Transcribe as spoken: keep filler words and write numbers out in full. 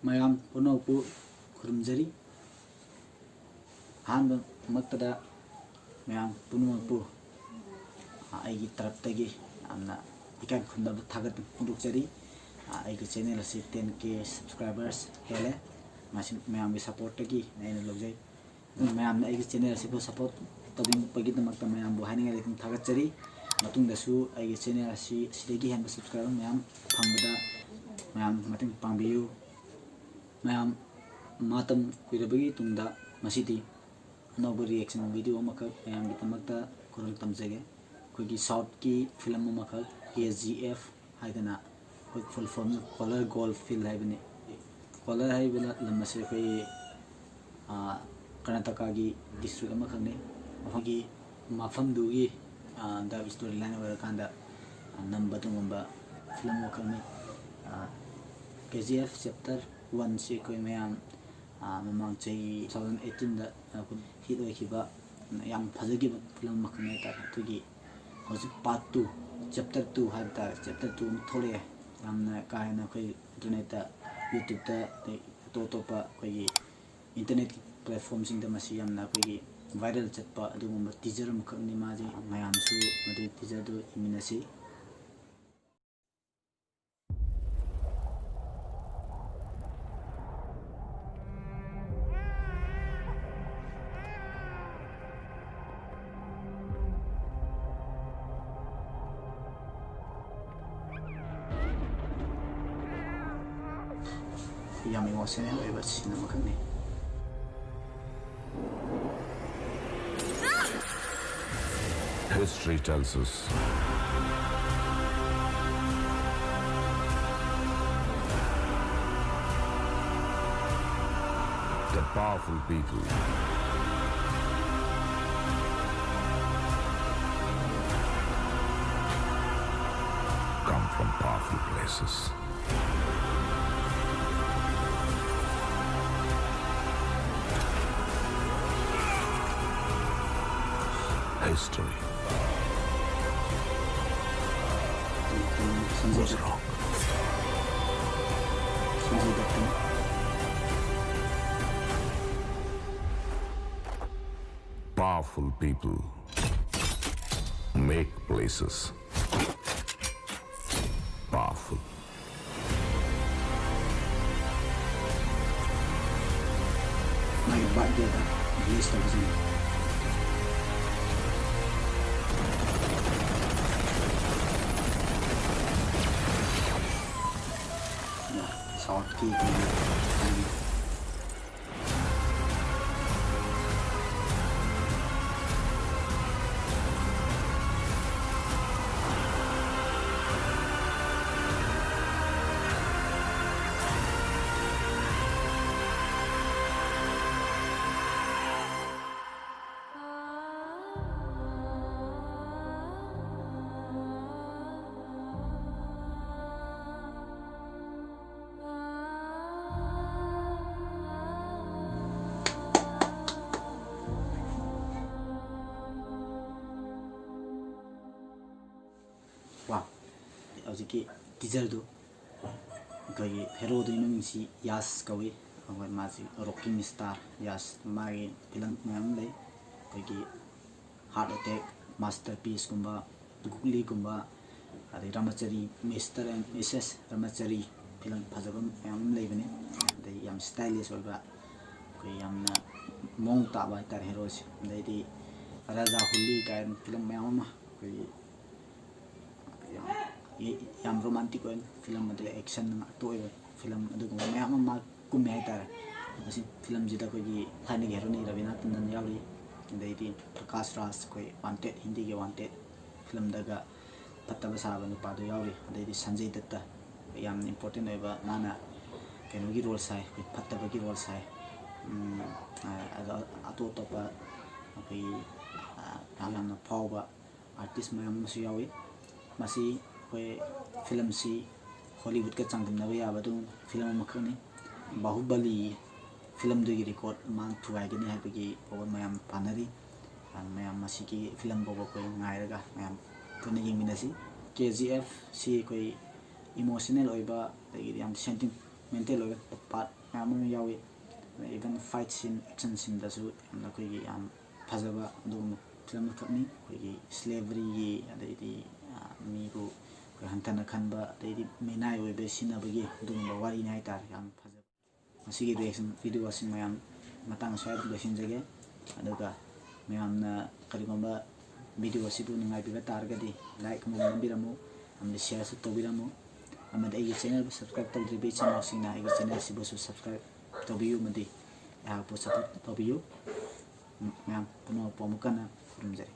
ꯃꯌꯥꯝ ꯄꯨꯝꯅꯃꯛꯄꯨ ꯈꯨꯔꯨꯝꯖꯔꯤ꯫ ꯑꯍꯥꯟꯕꯃꯛꯇꯗ ꯃꯌꯥꯝ ꯄꯨꯝꯅꯃꯛꯄꯨ, ꯑ, ꯑꯩꯒꯤ ꯇꯔꯞꯇꯒꯤ ꯌꯥꯝꯅ ꯏꯀꯥꯏ ꯈꯨꯝꯅꯕ ꯊꯥꯒꯠꯄ ꯐꯣꯡꯗꯣꯛꯆꯔꯤ꯫ ꯑ, ꯑꯩꯒꯤ ꯆꯦꯅꯦꯜ ꯑꯁꯤ ten K subscribers ꯍꯦꯜꯂꯦ꯫ ꯃꯁꯤ ꯃꯌꯥꯝꯒꯤ ꯁꯞꯄꯣꯔꯠꯇꯒꯤ ꯑꯩꯅ ꯂꯧꯖꯩ꯫ ꯑꯗꯨꯅ ꯃꯌꯥꯝꯅ ꯑꯩꯒꯤ ꯆꯦꯅꯦꯜ ꯑꯁꯤꯕꯨ ꯁꯞꯄꯣꯔꯠ ꯇꯧꯕꯤꯕꯒꯤꯗꯃꯛꯇ ꯃꯌꯥꯝꯕꯨ ꯍꯥꯏꯅꯤꯡꯉꯥꯏ ꯂꯩꯇꯅ ꯊꯥꯒꯠꯆꯔꯤ꯫ ꯃꯇꯨꯡꯗꯁꯨ ꯑꯩꯒꯤ ꯆꯦꯅꯦꯜ ꯑꯁꯤ ꯁꯤꯗꯒꯤ ꯍꯦꯟꯕ ꯁꯕꯁꯀ꯭ꯔꯥꯏꯕꯔ ꯃꯌꯥꯝ ꯐꯪꯕꯗ ꯃꯌꯥꯝ ꯃꯇꯦꯡ ꯄꯥꯡꯕꯤꯌꯨ꯫ ꯃꯌꯥꯝ ꯃꯇꯝ ꯀꯨꯏꯔꯕꯒꯤ ꯇꯨꯡꯗ ꯉꯁꯤꯗꯤ ꯑꯅꯧꯕ ꯔꯤꯌꯦꯛꯁꯟ ꯚꯤꯗꯤꯑꯣ ꯑꯃꯈꯛ ꯃꯌꯥꯝꯒꯤꯗꯃꯛꯇ ꯈꯨꯔꯣꯜ ꯇꯝꯖꯒꯦ꯫ ꯑꯩꯈꯣꯏꯒꯤ ꯁꯥꯎꯠꯀꯤ ꯐꯤꯂꯝ ꯑꯃꯈꯛ, ꯀꯦ ꯖꯤ ꯑꯦꯐ ꯍꯥꯏꯗꯅ, ꯑꯩꯈꯣꯏ ꯐꯨꯜ ꯐꯣꯝ ꯀꯣꯂꯔ ꯒꯣꯜ ꯐꯤꯜ ꯍꯥꯏꯕꯅꯤ꯫ ꯀꯣꯂꯔ ꯍꯥꯏꯔꯤꯕ ꯂꯝ ꯑꯁꯤ ꯑꯩꯈꯣꯏ, ꯑ, ꯀꯔꯅꯥꯇꯀꯥꯒꯤ ꯗꯤꯁꯇ꯭ꯔꯤꯛ ꯑꯃꯈꯛꯅꯤ꯫ ꯃꯐꯝꯒꯤ, ꯃꯐꯝꯗꯨꯒꯤ, ꯑ, ꯗ ꯏꯁꯇꯣꯔꯤ ꯂꯥꯏꯟ ꯑꯣꯏꯔꯀꯥꯟꯗ, ꯑ, ꯅꯝꯕ ꯑꯗꯨꯒꯨꯝꯕ ꯐꯤꯂꯝ ꯑꯃꯈꯛꯅꯤ꯫ ꯑ, ꯀꯦ ꯖꯤ ꯑꯦꯐ ꯆꯦꯞꯇꯔ ꯋꯥꯟꯁꯤ ꯑꯩꯈꯣꯏ ꯃꯌꯥꯝ, ꯑ, ꯃꯃꯥꯡ ꯆꯍꯤ two thousand eighteenꯗ, ꯑ, ꯍꯤꯠ ꯑꯣꯏꯈꯤꯕ, ꯌꯥꯝ ꯐꯖꯈꯤꯕ ꯐꯤꯂꯝ ꯑꯃꯈꯛꯅꯤ ꯍꯥꯏꯇꯥꯔꯦ꯫ ꯑꯗꯨꯒꯤ ꯍꯧꯖꯤꯛ ꯄꯥꯔꯠ ꯇꯨ, ꯆꯦꯞꯇꯔ ꯇꯨ ꯍꯥꯏꯕ ꯇꯥꯔꯦ, ꯆꯦꯞꯇꯔ ꯇꯨ ꯑꯃ ꯊꯣꯛꯂꯛꯑꯦ꯫ ꯌꯥꯝꯅ ꯀꯥ ꯍꯦꯟꯅ ꯑꯩꯈꯣꯏ ꯏꯟꯇꯔꯅꯦꯠꯇ, ꯑꯗꯩ ꯑꯇꯣꯞ ꯑꯇꯣꯞꯄ ꯑꯩꯈꯣꯏꯒꯤ ꯏꯟꯇꯔꯅꯦꯠꯀꯤ ꯄ꯭ꯂꯦꯠꯐꯣꯝꯁꯤꯡꯗ ꯃꯁꯤ ꯌꯥꯝꯅ ꯑꯩꯈꯣꯏꯒꯤ ꯚꯥꯏꯔꯦꯜ ꯆꯠꯄ ꯑꯗꯨꯒꯨꯝꯕ ꯇꯤꯖꯔ ꯑꯃꯈꯛꯅꯤ꯫ ꯃꯥꯁꯦ ꯃꯌꯥꯝꯁꯨ ꯃꯗꯨꯒꯤ ꯇꯤꯖꯔꯗꯨ ꯌꯦꯡꯃꯤꯟꯅꯁꯤ꯫ ꯌꯥꯝ ꯏꯃꯣꯁꯅꯦꯜ ꯑꯣꯏꯕ ꯁꯤꯟ ꯑꯃꯈꯛꯅꯤ꯫ History tells us that powerful people come from powerful places. History was wrong. Sanjoy ꯗꯠꯇꯅꯤ꯫ Powerful people make places powerful. ꯃꯥꯒꯤ ꯕꯥꯔꯠꯗꯦꯗ ꯔꯤꯂꯤꯁ ꯇꯧꯕꯁꯤꯅꯤ꯫ ꯁꯥꯎꯠꯀꯤ ꯀꯩꯅꯣ ꯍꯥꯏꯗꯤ ꯋꯥ ꯍꯧꯖꯤꯛꯀꯤ ꯇꯤꯖꯔꯗꯨ ꯑꯩꯈꯣꯏꯒꯤ ꯍꯦꯔꯣꯗꯨꯒꯤ ꯃꯃꯤꯡꯁꯤ ꯌꯥꯁ ꯀꯧꯏ꯫ ꯑꯩꯈꯣꯏ ꯃꯥꯁꯤ ꯔꯣꯀꯤꯡ ꯁ꯭ꯇꯥꯔ ꯌꯥꯁ꯫ ꯃꯥꯒꯤ ꯐꯤꯂꯝ ꯃꯌꯥꯝ ꯑꯃ ꯂꯩ꯫ ꯑꯩꯈꯣꯏꯒꯤ ꯍꯥꯔꯠ ꯑꯦꯇꯦꯛ, ꯃꯥꯁꯇꯔ ꯄꯤꯁꯀꯨꯝꯕ, ꯒꯨꯒꯂꯤꯒꯨꯝꯕ, ꯑꯗꯩ ꯔꯥꯃꯆꯔꯤ, ꯃꯤꯁꯇꯔ ꯑꯦꯟ ꯃꯤꯁꯦꯁ ꯔꯥꯃꯆꯔꯤ, ꯐꯤꯂꯝ ꯐꯖꯕ ꯃꯌꯥꯝ ꯑꯃ ꯂꯩꯕꯅꯤ꯫ ꯑꯗꯩ ꯌꯥꯝ ꯁ꯭ꯇꯥꯏꯂꯤꯁ ꯑꯣꯏꯕ, ꯑꯩꯈꯣꯏ ꯌꯥꯝꯅ ꯃꯑꯣꯡ ꯇꯥꯕ ꯍꯥꯏꯇꯥꯔꯦ ꯍꯦꯔꯣꯁꯦ꯫ ꯑꯗꯩꯗꯤ ꯔꯥꯖꯥ ꯍꯨꯂꯤ ꯀꯥꯏꯅ ꯐꯤꯂꯝ ꯃꯌꯥꯝ ꯑꯃ ꯑꯩꯈꯣꯏꯒꯤ ꯌꯥꯝ, ꯌꯥꯝ ꯔꯣꯃꯥꯟꯇꯤꯛ ꯑꯣꯏꯕ ꯐꯤꯂꯝ, ꯑꯗꯩ ꯑꯦꯛꯁꯟ ꯉꯥꯛꯇ ꯑꯣꯏꯕ ꯐꯤꯂꯝ, ꯑꯗꯨꯒꯨꯝꯕ ꯃꯌꯥꯝ ꯑꯃ ꯃꯥ ꯀꯨꯝꯃꯦ ꯍꯥꯏꯇꯥꯔꯦ꯫ ꯃꯁꯤ ꯐꯤꯂꯝꯁꯤꯗ ꯑꯩꯈꯣꯏꯒꯤ ꯊꯥꯏꯅꯒꯤ ꯍꯦꯔꯣꯅꯤ ꯔꯕꯤꯅꯥ ꯇꯟꯗꯟ ꯌꯥꯎꯔꯤ, ꯑꯗꯩꯗꯤ ꯄ꯭ꯔꯀꯥꯁ ꯔꯥꯖ, ꯑꯩꯈꯣꯏ ꯋꯥꯟꯇꯦꯠ, ꯍꯤꯟꯗꯤꯒꯤ ꯋꯥꯟꯇꯦꯠ ꯐꯤꯂꯝꯗꯒ ꯐꯠꯇꯕ ꯁꯥꯕ ꯅꯨꯄꯥꯗꯣ ꯌꯥꯎꯔꯤ, ꯑꯗꯩꯗꯤ ꯁꯟꯖꯌ ꯗꯠꯇ ꯌꯥꯝꯅ ꯏꯝꯄꯣꯔꯇꯦꯟ ꯑꯣꯏꯕ, ꯃꯥꯅ ꯀꯩꯅꯣꯒꯤ ꯔꯣꯜ ꯁꯥꯏ, ꯑꯩꯈꯣꯏ ꯐꯠꯇꯕꯒꯤ ꯔꯣꯜ ꯁꯥꯏ꯫ ꯎꯝ, ꯑ-, ꯑꯗꯣ ꯑꯇꯣꯞ ꯑꯇꯣꯞꯄ ꯑꯩꯈꯣꯏꯒꯤ, ꯑ, ꯌꯥꯝ ꯌꯥꯝꯅ ꯐꯥꯎꯕ ꯑꯥꯔꯇꯤꯁ ꯃꯌꯥꯝ ꯑꯃꯁꯨ ꯌꯥꯎꯏ꯫ ꯃꯁꯤ ꯑꯩꯈꯣꯏ ꯐꯤꯂꯝꯁꯤ ꯍꯣꯂꯤꯋꯨꯗꯀ ꯆꯥꯡꯗꯝꯅꯕ ꯌꯥꯕ ꯑꯗꯨꯝ ꯐꯤꯂꯝ ꯑꯃꯈꯛꯅꯤ꯫ ꯕꯥꯍꯨꯕꯂꯤ ꯐꯤꯂꯝꯗꯨꯒꯤ ꯔꯦꯀꯣꯔꯠ ꯃꯥꯡ ꯊꯨꯒꯥꯏꯒꯅꯤ ꯍꯥꯏꯕꯒꯤ ꯐꯥꯎꯕ ꯃꯌꯥꯝ ꯄꯥꯅꯔꯤ꯫ ꯑ, ꯃꯌꯥꯝ ꯃꯁꯤꯒꯤ ꯐꯤꯂꯝ ꯐꯥꯎꯕ ꯑꯩꯈꯣꯏ ꯉꯥꯏꯔꯒ ꯃꯌꯥꯝ ꯄꯨꯟꯅ ꯌꯦꯡꯃꯤꯟꯅꯁꯤ꯫ ꯀꯦ ꯖꯤ ꯑꯦꯐ ꯁꯤ ꯑꯩꯈꯣꯏ ꯏꯃꯣꯁꯅꯦꯜ ꯑꯣꯏꯕ, ꯑꯗꯒꯤꯗꯤ ꯌꯥꯝ ꯁꯦꯟꯇꯤꯃꯦꯟꯇꯦꯜ ꯑꯣꯏꯕ ꯄꯥꯔꯠ ꯃꯌꯥꯝ ꯑꯃ ꯌꯥꯎꯏ꯫ ꯏꯚꯟ ꯐꯥꯏꯠ ꯁꯤꯟ, ꯑꯦꯛꯁꯟ ꯁꯤꯟꯗꯁꯨ ꯌꯥꯝꯅ ꯑꯩꯈꯣꯏꯒꯤ ꯌꯥꯝ ꯐꯖꯕ ꯑꯗꯨꯒꯨꯝꯕ ꯐꯤꯂꯝ ꯑꯃꯈꯛꯅꯤ꯫ ꯑꯩꯈꯣꯏꯒꯤ ꯁ꯭ꯂꯦꯕꯔꯤꯒꯤ, ꯑꯗꯩꯗꯤ ꯃꯤꯕꯨ ꯑꯩꯈꯣꯏ ꯍꯟꯊꯅ ꯈꯟꯕ, ꯑꯗꯩꯗꯤ ꯃꯤꯅꯥꯏ ꯑꯣꯏꯕ ꯁꯤꯖꯤꯟꯅꯕꯒꯤ ꯑꯗꯨꯒꯨꯝꯕ ꯋꯥꯔꯤꯅꯤ ꯍꯥꯏꯇꯥꯔꯦ꯫ ꯌꯥꯝ ꯐꯖꯕ꯫ ꯉꯁꯤꯒꯤ ꯔꯤꯌꯦꯛꯁꯟ ꯚꯤꯗꯤꯑꯣ ꯑꯁꯤ ꯃꯌꯥꯝ ꯃꯇꯥꯡ ꯑꯁ꯭ꯋꯥꯏꯗ ꯂꯣꯏꯁꯤꯟꯖꯒꯦ꯫ ꯑꯗꯨꯒ ꯃꯌꯥꯝꯅ ꯀꯔꯤꯒꯨꯝꯕ ꯚꯤꯗꯤꯑꯣ ꯑꯁꯤꯕꯨ ꯅꯨꯡꯉꯥꯏꯕꯤꯕ ꯇꯥꯔꯒꯗꯤ ꯂꯥꯏꯛ ꯑꯃꯃꯝ ꯅꯝꯕꯤꯔꯝꯃꯨ, ꯑꯃꯗꯤ ꯁꯤꯌꯔꯁꯨ ꯇꯧꯕꯤꯔꯝꯃꯨ, ꯑꯃꯗꯤ ꯑꯩꯒꯤ ꯆꯦꯅꯦꯜꯕꯨ ꯁꯕꯁꯀ꯭ꯔꯥꯏꯕ ꯇꯧꯗ꯭ꯔꯤꯕ ꯏꯆꯤꯟ ꯏꯅꯥꯎꯁꯤꯡꯅ ꯑꯩꯒꯤ ꯆꯦꯅꯦꯜ ꯑꯁꯤꯕꯨꯁꯨ ꯁꯕꯁꯀ꯭ꯔꯥꯏꯕ ꯇꯧꯕꯤꯌꯨ ꯑꯃꯗꯤ ꯑꯩꯍꯥꯛꯄꯨ ꯁꯄꯣꯔꯠ ꯇꯧꯕꯤꯌꯨ꯫ ꯃꯌꯥꯝ ꯄꯨꯝꯅꯃꯛꯄꯨ ꯑꯃꯨꯛ ꯍꯟꯅ ꯈꯨꯔꯨꯝꯖꯔꯤ꯫